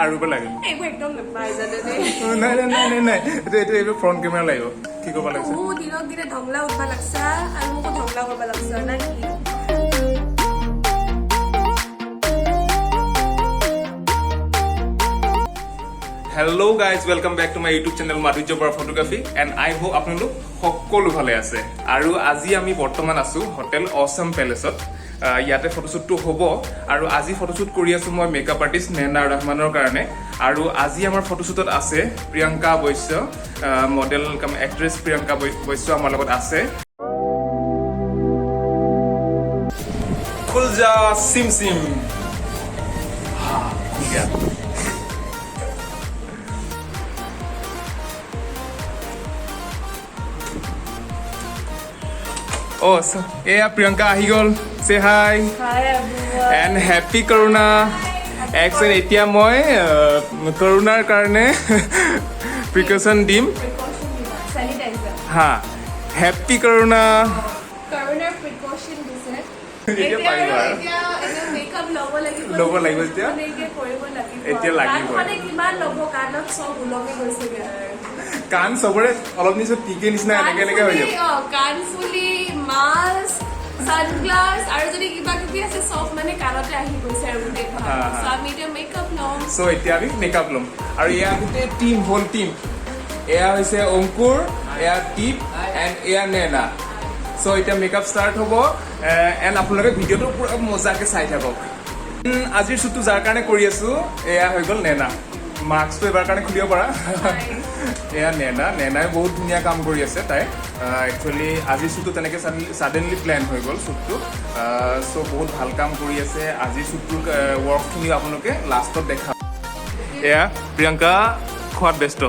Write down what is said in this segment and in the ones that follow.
আৰু এবাৰ লাগে। এইবোৰ একদম নাপায় জানেনে। নাই নাই নাই নাই নাই, এইটো এইটো এইটো ফ্ৰণ্ট কেমেৰা লাগিব। কি কৰিব লাগিছে? বহু দিনক দিনে ধংলা উঠবা লাগছা আৰু মোকো ধংলা কৰিব লাগছা না কি? Hello guys, welcome back to my YouTube channel Madhurya Bora photography and I hope আপোনালোক সকলো ভালে আছে। আৰু আজি আমি বৰ্তমান আছোঁ হোটেল অছম পেলেচত। ইয়াতে ফটোশ্বুটটো হ'ব আৰু আজি ফটোশ্বুট কৰি আছোঁ মই মেকআপ আৰ্টিষ্ট নেনা ৰহমানৰ কাৰণে। আৰু আজি আমাৰ ফটোশ্বুটত আছে প্ৰিয়ংকা বৈশ্য, মডেল কাম এক্ট্ৰেছ প্ৰিয়ংকা বৈশ্য আমাৰ লগত আছে। খুল যা চিম চিম। হা, খুল গয়া। অ' এয়া প্ৰিয়ংকা আহি গ'ল। Say hi. Hi everyone. And happy corona. Action. এতিয়া মই কৰোণাৰ কাৰণে প্ৰিকশ্যন দিম। প্ৰিকশ্যন দিবা, চেনিটাইজাৰ। হা, হেপী কৰোণা। কৰোণাৰ প্ৰিকশ্যন দিছে। এতিয়া এতিয়া পাৰিবা আৰু আৰু। এতিয়া এতিয়া মেকআপ ল'ব লাগিব। ল'ব লাগিব এতিয়া? এনেকে কৰিব লাগিব। এতিয়া লাগিব। কাণখনে কিমান ল'ব, কাণত চব ওলমি গৈছেগে আৰু। কাণ চবৰে অলপ নিচিনা টিকে নিচিনা এনেকে এনেকে হৈ যাব। অ, কাণফুলি, মাস্ক, চানগ্লাছ আৰু যদি কিবা কিবি আছে চব মানে কাণতে আহি গৈছে আৰু গোটেই। হা, হা। চ' আমি এতিয়া মেকআপ ল'ম। চ' এতিয়া আমি মেকআপ ল'ম আৰু এয়া গোটেই টিম, হোল টিম। এয়া হৈছে অংকুৰ, এয়া দীপ এণ্ড এয়া নেনা। চ' এতিয়া মেকআপ ষ্টাৰ্ট হ'ব এণ্ড আপোনালোকে ভিডিঅ'টো পূৰা মজাকে চাই থাকক। আজিৰ শ্বুটটো যাৰ কাৰণে কৰি আছো, এয়া হৈ গ'ল নেনা। মাস্কটো এবাৰ কাৰণে খুলিব পাৰা। এয়া নেনা। নেনাই বহুত ধুনীয়া কাম কৰি আছে। তাই একচুৱেলি আজিৰ শ্বুটটো তেনেকৈ ছাডেনলি প্লেন হৈ গ'ল শ্বুটটো। চ' বহুত ভাল কাম কৰি আছে। আজিৰ শ্বুটটোৰ ৱৰ্কখিনিও আপোনালোকে লাষ্টত দেখা। এয়া প্ৰিয়ংকা খোৱাত ব্যস্ত।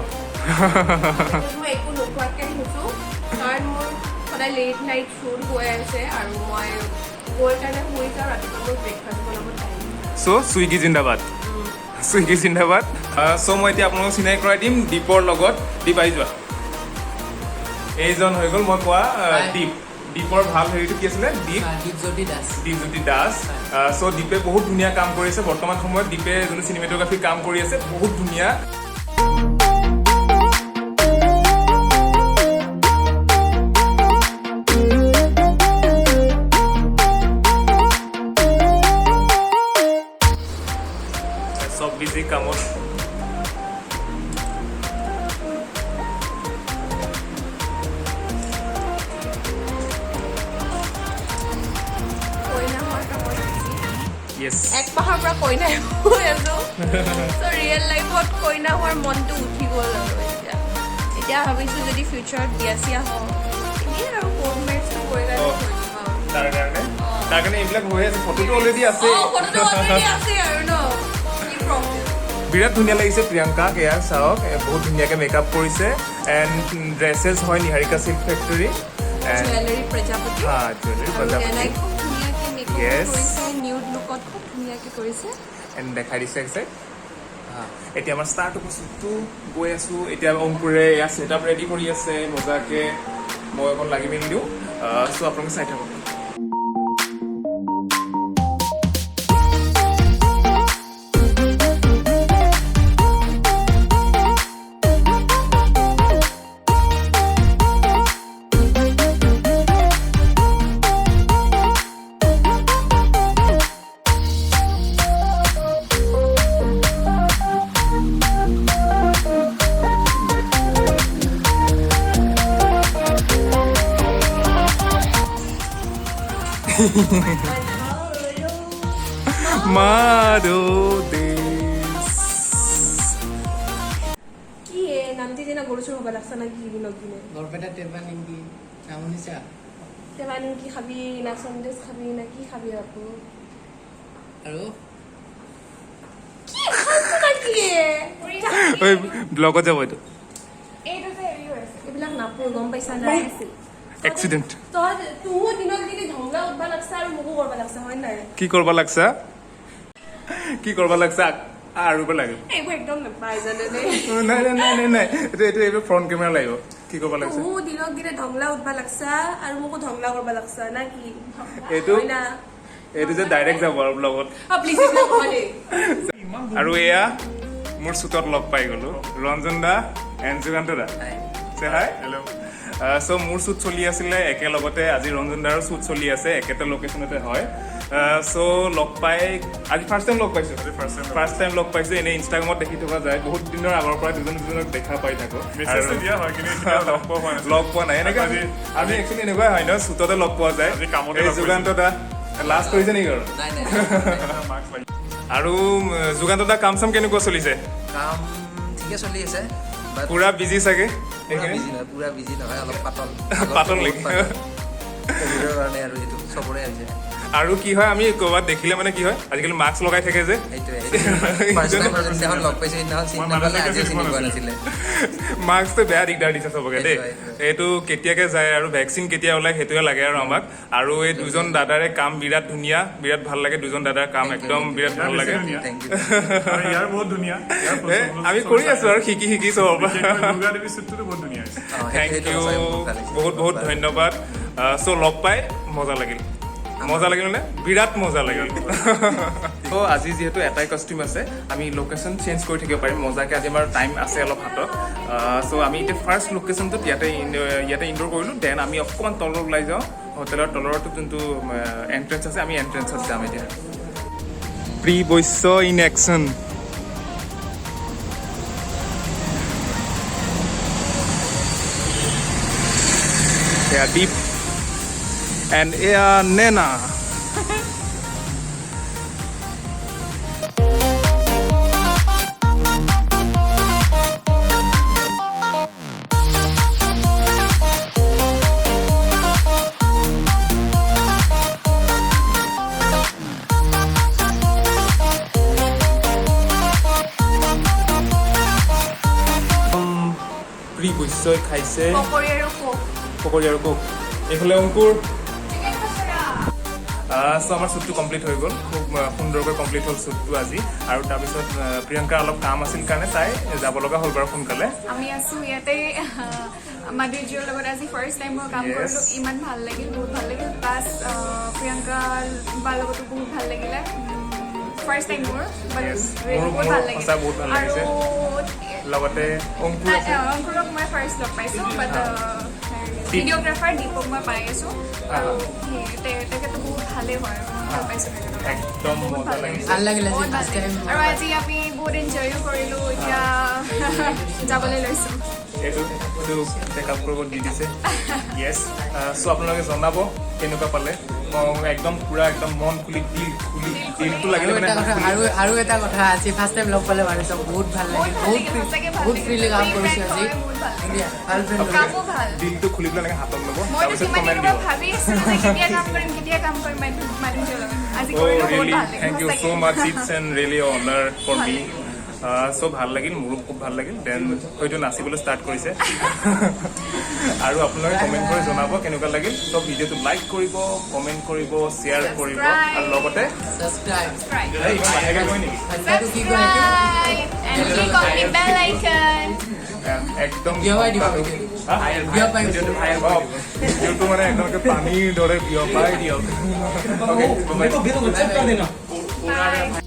মই একো নোখোৱাকৈ আহিছোঁ কাৰণ মোৰ সদায় লেট নাইট শ্বুট হৈ আছে আৰু মই গৈ কাৰণে শুই যাওঁ। ৰাতিপুৱা মোৰ ব্ৰেকফাষ্ট বনাব টাইম। চ' চুইগি জিন্দাবাদ, চুইগি জিন্দাবাদ। চ' মই এতিয়া আপোনালোকক চিনাকি কৰাই দিম দীপৰ লগত। দীপ, আহি যোৱা। এইজন হৈ গ'ল মই কোৱা দীপ। দীপৰ ভাল হেৰিটো কি আছিলে দীপ? দীপজ্যোতি দাস। দীপজ্যোতি দাস। চ' দীপে বহুত ধুনীয়া কাম কৰিছে। বৰ্তমান সময়ত দীপে যোনটো চিনেমেট'গ্ৰাফী কাম কৰি আছে, বহুত ধুনীয়া। চব বিজি কামত। কইনা হোৱাৰ কামত busy। য়েছ। এক মাহৰ পৰা কইনাই হৈ আছো। চ' ৰিয়েল লাইফত কইনা হোৱাৰ মনটো উঠি গ'ল আৰু এতিয়া এতিয়া ভাবিছোঁ যদি ফিউচাৰত বিয়া চিয়া হওঁ, এনেই আৰু কোৰ্ট মেৰেজটো কৰি কাৰণে থৈ দিম আৰু। তাৰ কাৰণে এইবিলাক হৈ আছে, ফটোটো অলৰেডি আছে। অ, ফটোটো অলৰেডি আছে আৰু ন, কি প্ৰব্লেম? বিৰাট ধুনীয়া লাগিছে প্ৰিয়ংকাক। এয়া চাওক, বহুত ধুনীয়াকৈ মেকআপ কৰিছে এণ্ড ড্ৰেছেছ হয় Niharika silk factory and jewellery প্ৰজাপতি। হা, জুৱেলাৰী আৰু প্ৰজাপতি। নেনাই খুব ধুনীয়াকৈ মেকআপ কৰিছে, নিউড লুকত খুব ধুনীয়াকৈ কৰিছে। এণ্ড দেখাই দিছে এক চাইড। হা, এতিয়া আমাৰ ষ্টাৰ্ট হ'ব শ্বুটটো। গৈ আছোঁ। এতিয়া অংকুৰে এয়া ছেট আপ ৰেডি কৰি আছে মজাকে। মই অকণ লাগি মেলি দিওঁ। চ' আপোনালোকে চাই থাকক। মাৰো দেশ। কি এ নামটি যেন গৰু চুৰ হ'ব লাগছে না কি দিনক দিনে? বৰপেটা টেপা নিমকি নাম শুনিছা? টেপা নিমকি খাবি না সন্দেশ খাবি না কি খাবি আকৌ? আৰু কি খাইছো না কি এ? ঐ, ব্লগত যাব এইটো। এইটো যে হেৰি হৈ আছে, এইবিলাক নাপো, গম পাইছা নাই? এক্সিডেণ্ট। তই তুহো দিনক দিনে ঝংলা উঠবা লাগছা আৰু মোকো কৰবা লাগছা, হয় নাই? কি কৰিব লাগছা? কি কৰিব লাগছা? আৰু এবাৰ লাগে। এইবোৰ একদম নাপায় জানেনে। নাই নাই নাই নাই নাই, এইটো এইটো এইটো ফ্ৰণ্ট কেমেৰা লাগিব। কি কৰিব লাগছে? তুহো দিনক দিনে ঢংলা উঠবা লাগছা আৰু মোকো ঢংলা কৰবা লাগছা না কি? এইটো হয় না? এইটো যে ডাইৰেক্ট যাব আৰু ব্লগত। অ, প্লিজ, এইবিলাক ক'বা দেই। আৰু এয়া মোৰ শ্বুটত লগ পাই গ'লোঁ, Ranjan da and Juganta da. Say hi. Hello. So' মোৰ শ্বুট চলি আছিলে একেলগতে, আজি ৰঞ্জন দাৰো শ্বুট চলি আছে, একেটা লোকেশ্যনতে হয়। চ' লগ পাই আজি ফাৰ্ষ্ট টাইম লগ পাইছোঁ। আজি first time লগ। ফাৰ্ষ্ট টাইম লগ পাইছোঁ। এনেই ইনষ্টাগ্ৰামত দেখি থকা যায়, বহুত দিনৰ আগৰ পৰা দুজন দুজনক দেখা পাই থাকোঁ। মেছেজটো দিয়া হয়, কিন্তু কেতিয়াও লগ পোৱা হোৱা নাছিলে। লগ পোৱা নাই এনেকৈ। আজি আমি একচুৱেলি এনেকুৱাই হয় ন, শ্বুটতে লগ পোৱা যায়। আজি কামতে এই লগ পাইছোঁ। যুগান্ত দা লাষ্ট কৰিছে নেকি আৰু? নাই নাই। মাস্ক লাগি। আৰু যুগান্ত দা, কাম চাম কেনেকুৱা চলিছে? কাম ঠিকে চলি আছে, বাট পুৰা বিজি চাগে? পুৰা বিজি নহয়, পুৰা বিজি নহয়, অলপ পাতল। পাতল বহুত নেকি? পাতল। ক'ভিডৰ কাৰণে আৰু এইটো চবৰে হৈছে। আৰু কি হয়, আমি ক'ৰবাত দেখিলে মানে কি হয়, আজিকালি মাস্ক লগাই থাকে যে। সেইটোৱে। ফাৰ্ষ্ট টাইম যোনদিনাখন লগ পাইছো, সেইদিনাখন চিনি মই নাপালে, মানুহজনকে আজিও চিনি চিনি পোৱা পোৱা নাছিলে। মাস্কটো বেয়া দিগদাৰ দিছে চবকে দেই। সেইটোৱে। এইটো কেতিয়াকে যায় আৰু ভেকচিন কেতিয়া ওলাই, সেইটোৱে লাগে আৰু আমাক। আৰু এই দুজন দাদাৰে কাম বিৰাট ধুনীয়া, বিৰাট ভাল লাগে। দুজন দাদাৰ কাম Thank you, একদম thank you. বিৰাট ভাল লাগে। ধুনীয়া। Thank you. আৰু ইয়াৰ বহুত ধুনীয়া ইয়াৰ। আমি কৰি আছো আৰু শিকি শিকি চবৰ পৰা। বিশেষকৈ দুৰ্গা দেৱী শ্বুটটোতো বহুত ধুনীয়া হৈছে। Thank U, বহুত বহুত ধন্যবাদ। চ' লগ পাই মজা লাগিল, মজা লাগিল মানে বিৰাট মজা লাগিল। ত' আজি যিহেতু এটাই কষ্টিউম আছে, আমি লোকেশ্যন চেঞ্জ কৰি থাকিব পাৰিম মজাকে। আজি আমাৰ টাইম আছে অলপ হাতত। চ' আমি এতিয়া ফাৰ্ষ্ট লোকেশ্যনটোত ইয়াতে ইনডোৰ কৰিলোঁ, then আমি অকণমান তলত ওলাই যাওঁ। হোটেলৰ তলৰটো যোনটো এণ্ট্ৰেঞ্চ আছে, আমি এণ্ট্ৰেঞ্চত যাম এতিয়া। প্ৰি বৈশ্য ইন একশ্যন। এয়া দীপ এণ্ড এয়া নেনা। প্ৰি বৈশ্যই খাইছে পকৰি আৰু কোক। পকৰি আৰু কোক। এইফালে অংকুৰ। চ' আমাৰ শ্বুটটো কমপ্লিট হৈ গ'ল। খুব সুন্দৰকৈ কমপ্লিট হ'ল শ্বুটটো আজি। আৰু তাৰপিছত প্ৰিয়ংকাৰ অলপ কাম আছিল কাৰণে তাই যাব লগা হ'ল বাৰু সোনকালে। আমি আছো ইয়াতে মাধুৰ্যৰ লগত। আজি ফাৰ্ষ্ট টাইম মই কাম কৰিলোঁ, ইমান ভাল লাগিল, বহুত ভাল লাগিল। প্লাছ প্ৰিয়ংকা বাৰ লগতো বহুত ভাল লাগিলে। ফাৰ্ষ্ট টাইম মোৰ, বাট মোৰো বহুত ভাল লাগিল। সঁচা বহুত ভাল লাগিছে। আৰু লগতে অংকুৰ আছে। অংকুৰক মই ফাৰ্ষ্ট লগ পাইছোঁ, বাট ভিডিঅ'গ্ৰাফাৰ দীপক মই পাই আছোঁ আৰু তেখেতো বহুত ভালেই হয়, মই ভাল পাইছোঁ তেখেতক। একদম বহুত মজা ভাল লাগিছে। ভাল লাগিলে আজি বহুত ভাল ফাৰ্ষ্ট টাইম। লাগিল। আৰু আজি আমি বহুত এনজয়ো কৰিলোঁ, এতিয়া যাবলৈ লৈছোঁ। এইটো চেকআপ কৰিব দি দিছে। য়েছ, চ' আপোনালোকে জনাব কেনেকুৱা পালে। মই একদম পুৰা একদম মন খুলি, দিল খুলি, দিলটো লাগিলে আৰু মানে এটা কথা, আৰু এটা কথা, আজি ফাৰ্ষ্ট টাইম লগ পালে বাৰু চব বহুত ভাল লাগিল। বহুত ভাল বহুত লাগিল, সঁচাকে ভাল বহুত লাগিল। ফ্ৰীলি কাম Free কৰিছো friend আজি। হয়, বহুত ভাল লাগিল। ধুনীয়া, ভাল ফ্ৰেণ্ড। কামো ভাল। দিলটো খুলি পেলাই এনেকে হাতত ল'ব, মইতো তাৰপিছত কিমান কমেণ্ট দিনৰ পৰা দিব। ভাবি আছিলো যে কেতিয়া কাম কৰিম, কেতিয়া কাম কৰিম মাধুৰ্যৰ লগত। আজি Oh, কৰিলো, বহুত really? ভাল লাগিল। Thank you so সঁচাকে। much. It's an really honor for ভাল me. লাগিল। চ' ভাল লাগিল, মোৰো খুব ভাল লাগিল। Then হয়তো নাচিবলৈ ষ্টাৰ্ট কৰিছে। আৰু আপোনালোকে কমেণ্ট কৰি জনাব কেনেকুৱা লাগিল। চ' ভিডিঅ'টো লাইক কৰিব, কমেণ্ট কৰিব, শ্বেয়াৰ কৰিব আৰু লগতে ছাবস্ক্ৰাইব। Subscribe. এই, ইমান লাহেকে কয় নেকি? ঘণ্টাটো কি কয় সেইটো? Subscribe and click on the bell icon. একদম বিয়পাই দিব। হা? বিয়পাই দিব। অ, ভিডিঅ'টো মানে একদম একে পানীৰ দৰে বিয়পাই দিয়ক। Okay, bye bye. Bye.